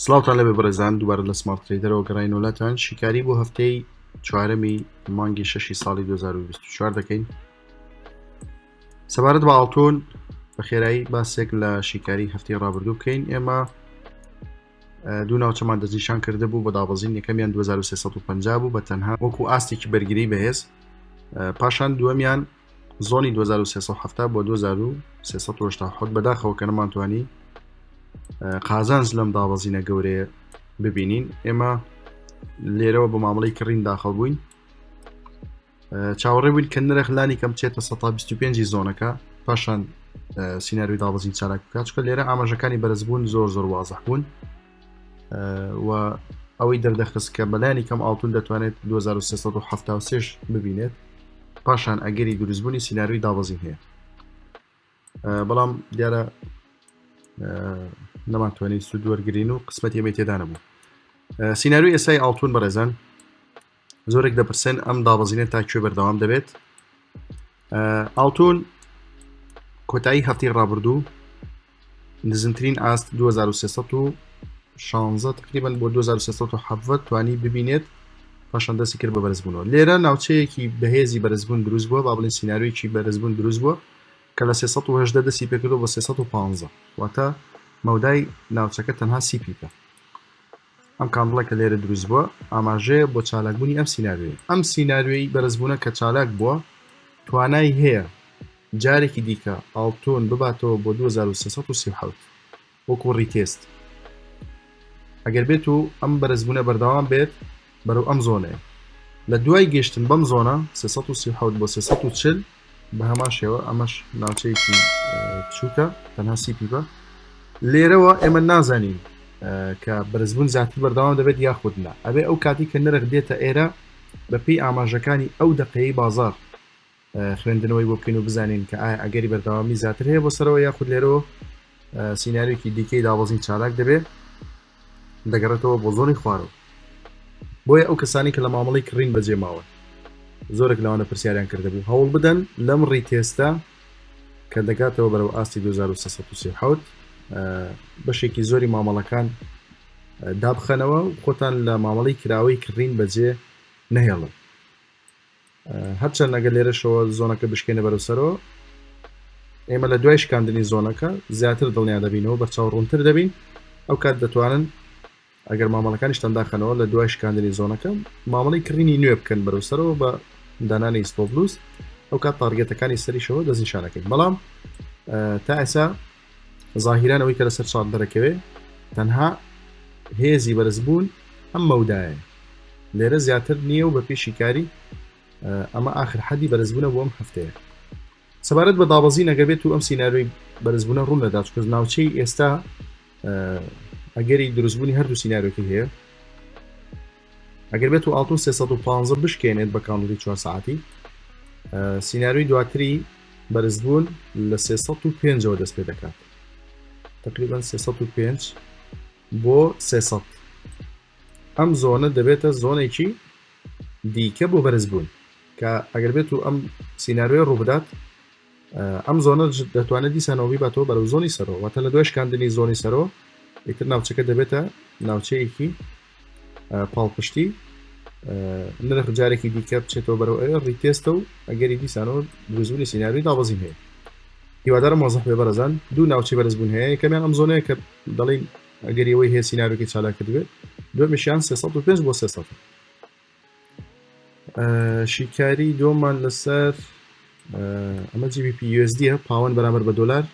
سڵاوتان لەبێ بەڕێزان دووبارە لە سمارت ترەیدەرەوە گەڕاینەوە لاتان شیکاری بۆ هەفتەی چوارەمی مانگی شەشی ساڵی 2024 دەکەین سەبارەت بە ئاڵتون بە خێرایی باسێک لە شیکاری هەفتەی ڕابردوو بکەین ئێمە دوو ناوچەمان دەستنیشان کرده بوو بە دابەزین یەکەمیان 2350 بوو بە تەنها وەکو ئاستێکی بەرگری بەهێز پاشان دووەمیان زۆنی 2370 بۆ 2387 بەداخەوە کە نەمانتوانی قازانج لەم دابەزینە گەورەیە ببینین ئێمە لێرەوە بە مامەڵی کڕین داخڵ بووین چاوەڕێ بووین کە نرخ لانی کەم بچێتە 125 زۆنەکە پاشان سیناریۆی دابەزین چالاک بکات چکە لێرە ئاماژەکانی بەرزبوون زۆر زۆر وازح بوون و ئەوەی دەردەخست کە بەلانی کەم ئاڵتون دەتوانێت 2373 ببینێت پاشان ئەگەری دروستبوونی سیناریۆی دابەزین هەیە بەڵام دیارە نەمانتوانی سوود وەرگین و قسمەتی ئەمەی تێدا نەبوو سیناریۆی ئێستای ئاڵتون بەڕێزان زۆرێک دەپرسێن ئەم دابەزینە تا کوێ بەردەوام دەبێت ئاڵتون کۆتایی هەفتی ڕابردوو نزمترین ئاست 2316 تقریبا بۆ 2317 توانی ببینێت پاشان دەستی کرد بە بەرزبوونەوە لێرە ناوچەیەکی بەهێزی بەرزبوون دروست بووە با بڵێن سیناریۆیەکی بەرزبوون دروست بووە کە لە 318 دەستی پێکردەوە بۆ 315 واتە مەودای ناوچەکە تەنها سی pip ە ئەم candle ە کە لێرە دروست بووە ئاماژەیە بۆ چالاکبوونی ئەم سیناریۆیە. ئەم سیناریۆی بەرزبوونە کە چالاک بووە توانای هەیە جارێکی دیکە ئاڵتون بباتەوە بۆ 2337 وەکو retest. ئەگەر بێت و ئەم بەرزبوونە بەردەوام بێت بەرەو ئەم zone ەیە. لە دوای گەشتن بەم zone ە 337 بۆ 340 بە هەمان شێوە ئەمەش ناوچەیەکی بچووکە تەنها سی pip ە لێرەوە ئێمە نازانین کە بەرزبوون زیاتر بەردەوام دەبێت یاخود نا ئەبێ ئەو کاتی کە نرخ دێتە ئێرە بە پێی ئاماژەکانی ئەو دقەیەی بازار خوێندنەوەی بۆ بکەین و بزانین کە ئایا ئەگەری بەردەوامی زیاتر هەیە بۆ سەرەوە یاخود لێرەوە سیناریۆکی دیکەی دابەزین چالاک دەبێت دەگەڕێتەوە بۆ zone ی خوارەوە بۆیە ئەو کەسانی کە لە مامەڵی کڕین بەجێ ماون زۆرێک لەوانە پرسیاریان کردبوو هەوڵ بدەن لەم retest ە کە دەگاتەوە بەرەو ئاستی 2337 بەشێکی زۆری مامەڵەکان دابخەنەوە و خۆتان لە مامەڵی کراوەی کڕین بەجێ نەهێڵن هەرچەند ئەگەر لێرەشەوە zone ەکە بشکێنە بەرەو سەرەوە ئێمە لە دوای شکاندنی zone ەکە زیاتر دڵنیا دەبینەوە بەرچاو ڕوونتر دەبین ئەو کات دەتوانن ئەگەر مامەڵەکانیشتان داخەنەوە لە دوای شکاندنی zone ەکە مامەڵی کڕینی نوێ بکەن بەرەو سەرەوە بە دانانی stop loss ئەو کات target ەکانی سەریشەوە دەستنیشانەکەین بەڵام تا ئێسا زاهیران ئەوەی کە لەسەر chart دەرەکەوێ تەنها هێزی بەرزبوون ئەم مەودایە لێرە زیاتر نییە و بە پێی شیکاری ئەمە ئاخر حەدی بەرزبوونە بۆ ئەم هەفتەیە سەبارەت بە دابەزین ئەگەر بێت و ئەم سیناریۆی بەرزبوونە ڕوون نەدات چونکە ناوچەی ئێستا ئەگەری دروستبوونی هەردوو سیناریۆکەی هەیە ئەگەر بێت و ئاڵتون 315 بشکێنێت بە candle ی 4 ساعتی سیناریۆی دواتری بەرزبوون لە 305ەوە دەست پێ دەکات تقریبا 305 بۆ 300 ئەم zone ە دەبێتە zone ێکی دیکە بۆ بەرزبوون کە ئەگەر بێت و ئەم سیناریۆی ڕووبدات ئەم zone ە دەتوانێت دیسانەوە بیباتەوە بەرەو zone ی سەرەوە واتە لە دوای شکاندنی zone ی سەرەوە ئیتر ناوچەکە دەبێتە ناوچەیەکی پاڵپشتی نرخ جارێکی دیکە بچێتەوە بەرەو ئەوێ retest ە و ئەگەری دیسانەوە دروستبوونی سیناریۆی دابەزین هەیە هیوادارم وازح بێ بەڕێزان دوو ناوچەی بەرزبوون هەیە یەکەمیان ئەم zone ەیە کە دەڵێن ئەگەری ئەوەی هەیە سیناریۆکەی چالاک کردبێت دووەمیشیان 305 بۆ 300 شیکاری دووەممان لەسەر ئەمە GBP USD پاوەن بەرامبەر بە دۆلار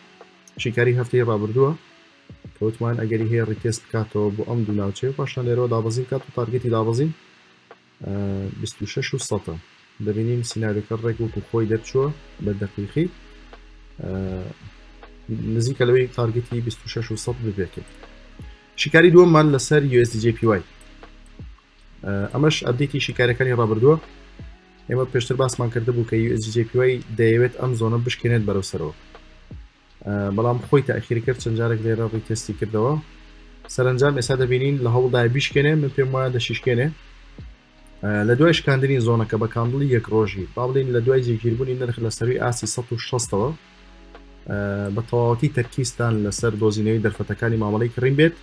شیکاری هەفتەی ڕابردووە کەوتمان ئەگەری هەیە retest بکاتەوە بۆ ئەم دوو ناوچەیە پاشان لێرەوە دابەزین بکات و target ی دابەزین 26 و سەتە دەبینین سیناریۆکە ڕێک وەکو خۆی دەرچووە بە دەقیقی نزیکە لەوەی target ی 26 و سەد ببێتێت شیکاری دووەممان لەسەر USDJPY ئەمەش update ی شیکارەکانی ڕابردووە ئێمە پێشتر باسمان کردبوو کە USDJPY دەیەوێت ئەم zone ە بشکێنێت بەرەو سەرەوە بەڵام خۆی تاخیری کرد چەند جارێک لێرە retest ی کردەوە سەرنجام ئێستا دەبینین لە هەوڵدای بیشکێنێ من پێم وایە دەشیشکێنێ لە دوای شکاندنی zone ەکە بە candle ی یەک ڕۆژی با بڵین لە دوای جێگیربوونی نرخ لە سەروی ئاستی 1600ەوە بە تەواوەتی تەرکیزتان لەسەر دۆزینەوەی دەرفەتەکانی مامەڵەی کڕین بێت.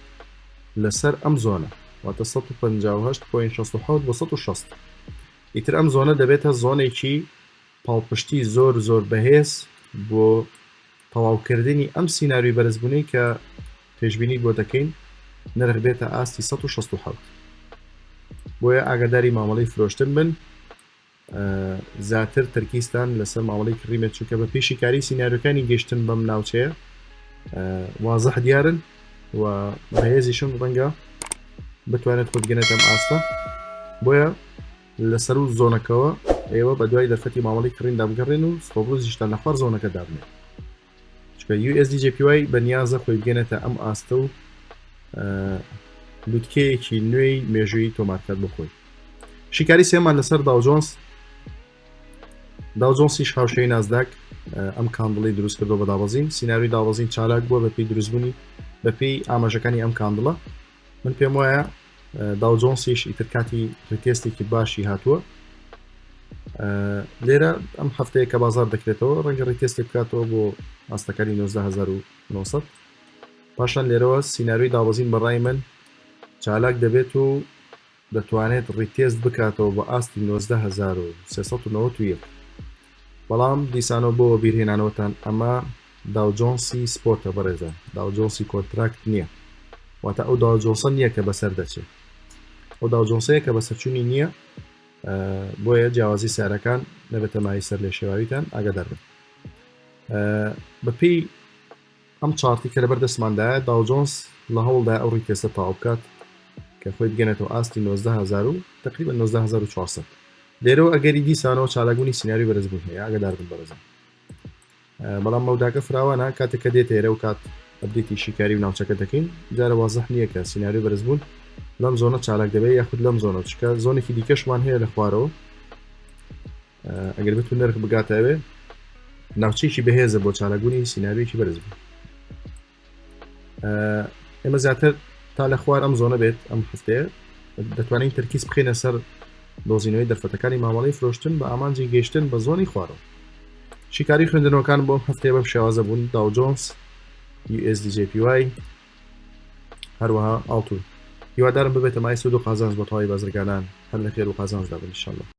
لەسەر ئەم zone ە واتە 158.67 بۆ 160 ئیتر ئەم zone ە دەبێتە zone ێکی پاڵپشتی زۆر زۆر بەهێز بۆ تەواوکردنی ئەم سیناریۆی بەرزبوونەی کە پێشبینی بۆ دەکەین نرخ بێتە ئاستی 167 بۆیە ئاگاداری مامەڵەی فرۆشتن بن زیاتر تەرکیزتان لەسەر مامەڵەی کڕین بێت چونکە بە پێی شیکاری سیناریۆکانی گەشتن بەم ناوچەیە وازح دیارن و بەهێزیشن ڕەنگە بتوانێت خۆی بگەنێتە ئەم ئاستە بۆیە لەسەر و zone ەکەوە ئێوە بە دوای دەرفەتی مامەڵی کڕیندا بگەڕێن و stop loss یشتان لە خوار zone ەکە دابنێن چونکە USDJPY بە نیازە خۆی بگەنێتە ئەم ئاستە و لوتکەیەکی نوێی مێژووی تۆمارکات بۆ خۆی. شیکاری سێمان لەسەر داو جۆنس داو جۆنسیش هاوشێوەی نازداک ئەم candle ی دروست کردو بە دابەزین سیناریۆی دابەزین چالاک بووە بەپێی دروستبوونی بەپێی ئاماژەکانی ئەم candle ە من پێم وایە داو جۆنسیش ئیتر کاتی retest ێکی باشی هاتووە لێرە ئەم هەفتەیە کە بازار دەکرێتەوە ڕەنگە retest ێک بکاتەوە بۆ ئاستەکانی 19900 پاشان لێرەوە سیناریۆی دابەزین بەڕای من چالاک دەبێت و دەتوانێت retest بکاتەوە بە ئاستی 19391 بەڵام دیسانەوە بۆ وەبیرهێنانەوەتان ئەمە داو جۆنسی spot ە بەڕێزان داو جۆنسی contract نییە واتە ئەو داو جۆنسە نییە کە بەسەر دەچێت ئەو داو جۆنسەیە کە بەسەرچوونی نییە بۆیە جیاوازی سعرەکان نەبێتە مای سەر لێ شێواویتان ئاگادار بن بەپێی ئەم chart ی کە لەبەر دەستماندایە داو جۆنس لە هەوڵدایە ئەو retest ە تەواو بکات کە خۆی بگەنێتەوە ئاستی 19000 و تقریبا 19400 لێرەوە ئەگەری دیسانەوە چالاکبوونی سیناریۆی بەرزبوون هەیە ئاگادار بن بەڕێزان بەڵام مەوداکە فراوانە کاتێک کە دێتە ئێرە و کات update ی شیکاری و ناوچەکە دەکەین جارە وازح نییە کە سیناریۆی بەرزبوون لەم zone ە چالاک دەبێت یاخود لەم zone ە چکە zone ێکی دیکەشمان هەیە لە خوارەوە ئەگەر بتو نرخ بگاتە ئەوێ ناوچەیەکی بەهێزە بۆ چالاکبوونی سیناریۆیەکی بەرز بوو ئێمە زیاتر تا لە خوار ئەم zone ە بێت ئەم هەفتەیە دەتوانین تەرکیز بخینە سەر دۆزینەوەی دەرفەتەکانی مامەڵی فرۆشتن بە ئامانجی گەیشتن بە zone ی خوارەوە شیکاری خوێندنەوەکان بۆ هەفتەیە بەم شێوازە بوون داو جۆنس USDJPY هەروەها ئاڵتون هیوادارم ببێتە مای سود و قازانج بۆ تەواوی بازرگانان هەر لە خێر و قازانجدا بن ان شاء الله.